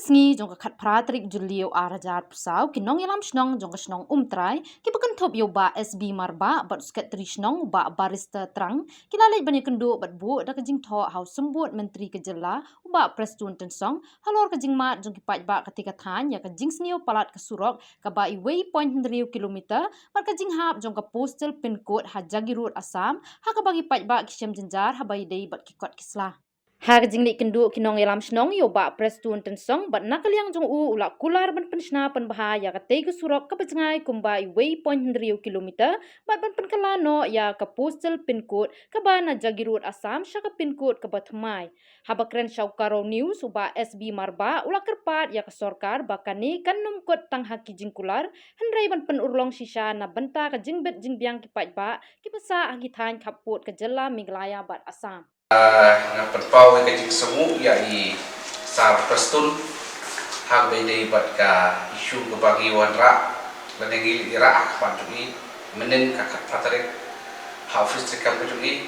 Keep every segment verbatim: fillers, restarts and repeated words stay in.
Sngi jong ka khatphra tarik Juli u ar hajar arphew saw, ki nongïalam shnong jong ka shnong Umtrai, kiba kynthup ïa u Bah S B Marbah bad u Secretary shnong u Bah Barrister Trang, ki la leit ban ïakynduh bad buh da ka jingthoh ha u Symbud Myntri ka jylla u Bah Prestone Tynsong halor ka jingmad jong ki paidbah katei ka thaiñ ïa ka jingsniew palat ka surok kaba iwei point hynriew kilometer bad ka jinghap jong ka postal pin code ha Jagiroad, Assam, ha kaba ki paidbah ki shem jynjar haba ïadei bad ki kot ki sla. Ha ka jingleit kynduh ki nongïalam shnong ïa u Bah Prestone Tynsong bad na ka liang jong u, u la kular ban pynshna pynbha ïa katei ka surok kaba jngai kumba iwei point hynriew kilometer bad ban pynkylla noh ïa ka postal pin code kaba na Jagiroad, Assam, sha ka pin code kaba thymmai. Haba kren sha u Garo News, u Bah S B Marbah u la kyrpad ïa ka sorkar ba kane kan nym kut tang ha ki jingkular, hynrei ban pynurlong shisha na bynta ka jingbit jingbiang ki paidbah kiba sah ha ki thaiñ khappud ka jylla Meghalaya bad Assam. Ah, nga pynpaw ïa ka jingsngewnguh ïa i Sir Prestone ha kaba ïadei bad ka issue kaba ngi wanrah lane ngi leit rah ha khmat jong i mynnin ka khatphra tarik ha office treikam ka jong i.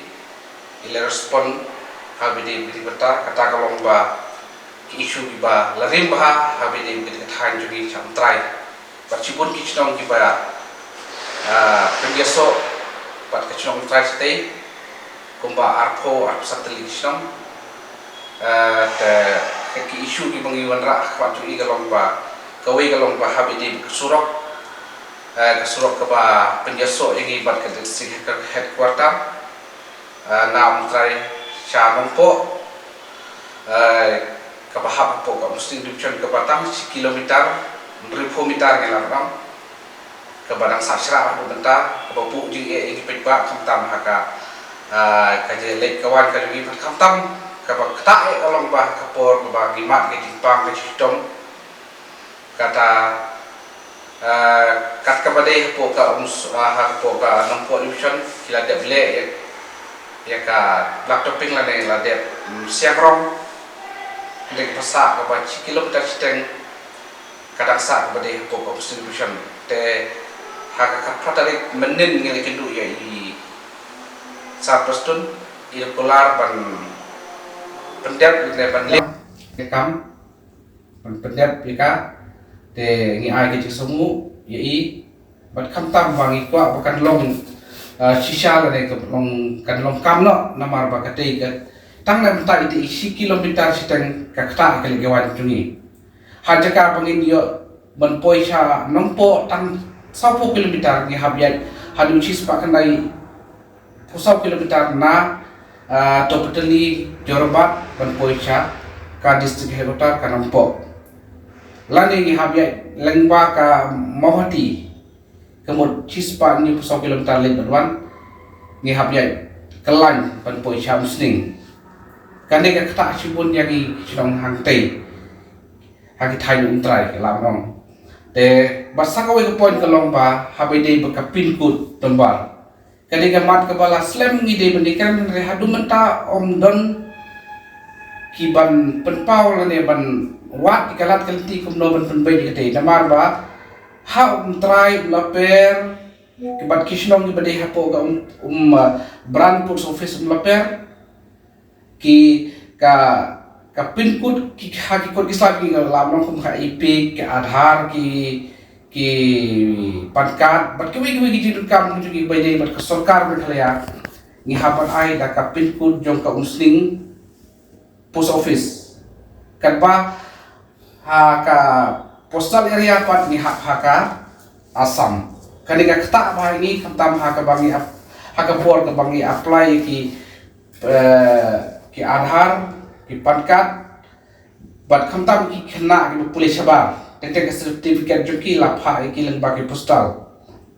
I la respond ha kaba ïadei bad kata, kata ka long ba ki issue kiba la rim bha ha kaba ïadei bad ka thaiñ jong i sha Umtrai. Bad shibun ki shnong kiba, ah, pynïasoh bad ka shnong Umtrai shatei, kumba arphew, arphew san tylli ki shnong. Ah, te ki issue kiba ngi wanrah ha khmat jong i ka long ba, kawei ka long ba ha kaba ïadei bad ka surok, ah, ka surok kaba pynïasoh ïa ngi bad ka district headquarter, ah, na Umtrai sha Nongpoh, ah, kaba hap hapoh ka Umsning Division, kaba tang shi kilometer hynriewphew meter ngi la ong, kaba dang sah shrah haduh mynta, kaba buh jingeh ïa ki paidbah khamtam ha ka, ah, ka jingïaleit ka wan ka jong ngi, khamtam kaba ktah ïa ka long ba ha ka por kaba ngi mad ka jingpang ka jingshitom, kata, ah, kat kaba dei hapoh ka Ums-, ah, hapoh ka Nongpoh Division, ki la dep leh ïa, ïa ka black topping lane la dep, mm, siang rong. Dei kaba sah kaba shi kilometer shiteng, ka dang sah kaba dei hapoh ka Umsning Division. Te ha ka khatphra tarik mynnin ngi la kynduh ïa i Sir Prestone, i la kular ban pyndep lane ban leh kam, ban pyndep ïa ka. Te ngi ai ka jingsngewnguh ïa i bad khamtam ba ngi kwah ba kan long, ah, shisha lane kan long, kan long kam noh, namar ba katei ka tang na bynta ïa i shi kilometer shiteng ka ktah ïa ka leit ka wan jong ngi. Ha jaka ba ngin ïoh ban poi sha Nongpoh tang sawphew kilometer ngi hap ïaid haduh shispah khyndai phew saw kilometer na, ah, Topatali, Jorabat ban poi sha ka district headquarter ka Nongpoh. Lane ngi hap ïaid lyngba ka Mawhati, ka mut shispah hynñiew phew saw kilometer leit bad wan, ngi hap ïaid kyllaiñ ban poi sha Umsning. Kane ka ktah shibun ïa ngi shnong hangtei ha ki thaiñ Umtrai, ka la ong. Te bad sa kawei ka point ka long ba ha kaba ïadei bad ka pin code number, ka dei ka mat kaba la slem ngi dei ban ïakren, hynrei haduh mynta ym don ki ban pynpaw lane ban wad ïa ka lad ka lynti kumno ban pynbeit ïa katei, namar ba ha Umtrai, Umlaper, ki bad ki shnong kiba dei hapoh ka Um, Um, uh, Brand Post Office Umlaper, ki, ka, ka pin code, ki, ha ki kot ki sla ki, la ong kum ka EPIC, ki Aadhaar, ki, ki PAN card bad kiwei kiwei ki jingdonkam ki jong ki ba ïadei bad ka sorkar Meghalaya. Ngi hap ban ai da ka pin code jong ka Umsning Post Office. Katba ha ka postal area pat ngi hap ha ka Assam. Kane ka ktah bha ïa ngi khamtam ha kaba ngi ap-, ha ka por kaba ngi apply ki, eh, ki Aadhaar, ki PAN card, bad khamtam ki khynnah kiba pule shabar. Teng teng ka certificate jong ki la phah ïa ki lyngba ki postal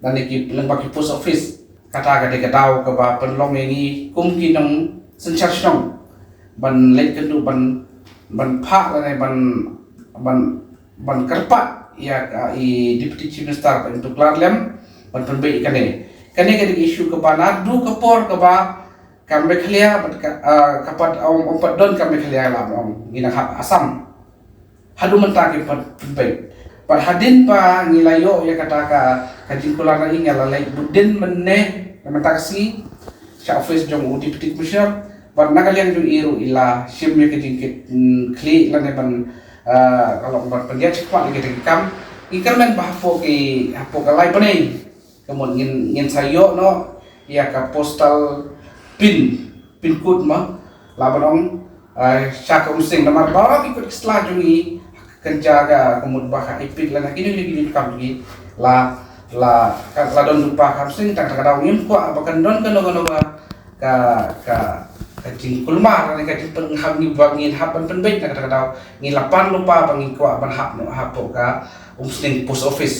lane ki lyngba ki post office. Kata ka dei ka daw kaba pynlong ïa ngi kum ki nongsynshar shnong ban leit kynduh ban, ban phah lane ban, ban, ban kyrpad ïa ka i Deputy Chief Minister ba in tuklar lem ban pynbeit ïa kane. Kane ka dei ka issue kaba naduh ka por kaba ka Meghalaya bad ka, ah, ka pat, um, um pat don ka Meghalaya, la ong ngi nang hap Assam. Haduh mynta kim pat pynbeit. Bad hadien ba ngi la ïoh ïa kata ka, ka jingkular na i, nga la leit bud dien mynne, na mynta ka sngi sha office jong u Deputy Commissioner. Bad na ka liang jong i ruh i la shim ïa ka jingkit, mm, khlieh lane ban, Ah, ka long ban pyndiat shakhmat ïa kita ki kam. Ngi kyrmen ba hapoh ki, hapoh ka lai bnai, ka mut ngin, ngin sa ïoh noh ïa ka postal pin, pin code mo, la ban ong, ah, sha ka Umsning, namar baroh ki kut ki sla jong ngi, kynja ka, ka mut ba ha EPIC lane ha kino kino ki kam jong ngi, la, la, ka, la don lypa ka Umsning. Tang kata ka daw ngim kwah ba kan don kano kano ka, ka, ka, ka jingkulmar lane ka jingpynhap ngi ba ngin hap ban pynbeit. Tang kata ka daw ngi la pan lypa ba ngin kwah ban hap noh hapoh ka Umsning Post Office.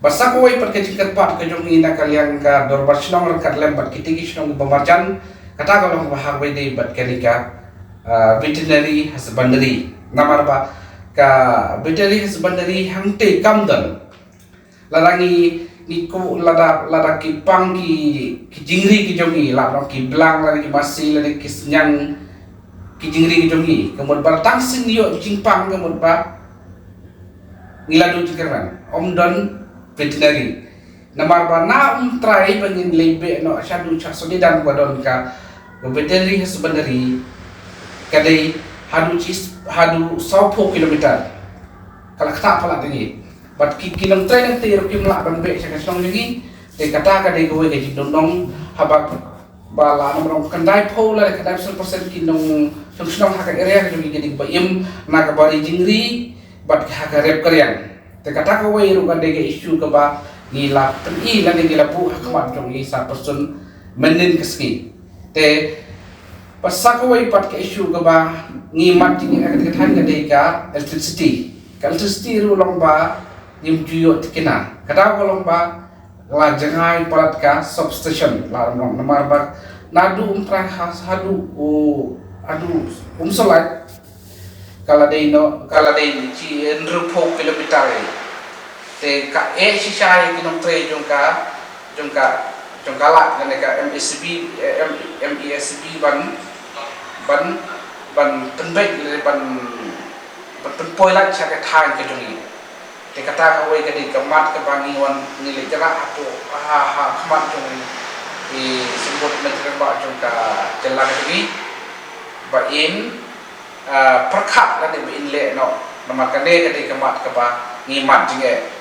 Bad sa kawei pat ka jingkyrpad ka jong ngi na ka liang ka Dorbar Shnong ryngkat lem bad kita ki shnong ba marjan, kata ka long ba ha kawei de bad kane ka, ah, veterinary husbandry. Namar ba ka veterinary husbandry hangtei kam don. Lada ngi, ngi ku, lada, lada ki pang ki, ki jingri ki jong ngi, la long ki blang, lada ki masi, lada ki sniang, ki jingri ki jong ngi. Ka mut ba tang sien ïoh jingpang, ka mut ba ngi la duh jingkyrmen. Ym don veterinary. Namar ba na ym trai ba ngin leit beh noh shaduh sha Sonidan ba don ka, ka veterinary husbandry, ka dei haduh chi, haduh sawphew kilometer. Ka la ktah palat ïa ngi. Bad ki, ki nongtrei nangtei ruh kim lah ban beh sha ka shnong jong ngi. Te kata ka dei kawei ka jingdon nong haba ba la nang rong khyndai phew lane khyndai phew percent ki nongshong shnong ha ka area ka jong ngi ki dei ba im na ka bari jingri bad ha ka rep ka riang. Te kata kawei ruh ka dei ka issue kaba ngi la pyni lane ngi la buh ha khmat jong ngi sa pyrshun mynnin ka sngi. Te bad sa kawei pat ka issue kaba ngi mad jingeh ha ka thaiñ ka dei ka electricity. Ka electricity ruh long ba ngim ju ïoh tikna. Kata ka long ba la jngai palat ka substation, la long namar ba naduh Umtrai ha, haduh u, haduh Umsohlait ka la dei noh, ka la dei chi hynriewphew kilometer. Te ka eh shisha ïa ki nongtrei jong ka, jong ka, jong ka lad lane ka MACB, eh, M-, MACB ban, ban, ban pynbeit lane ban, ban pynpoi lad sha ka thaiñ ka jong ngi. Te kata kawei ka dei ka mat kaba ngi wan ngi leit ïarap hapoh, ha, ha khmat jong i Symbud Majlis Rangbah jong ka jylla ka jong ngi ba in, ah, pyrkhat lane ba in leh noh. Namar kane ka dei ka mat kaba ngi mad jingeh.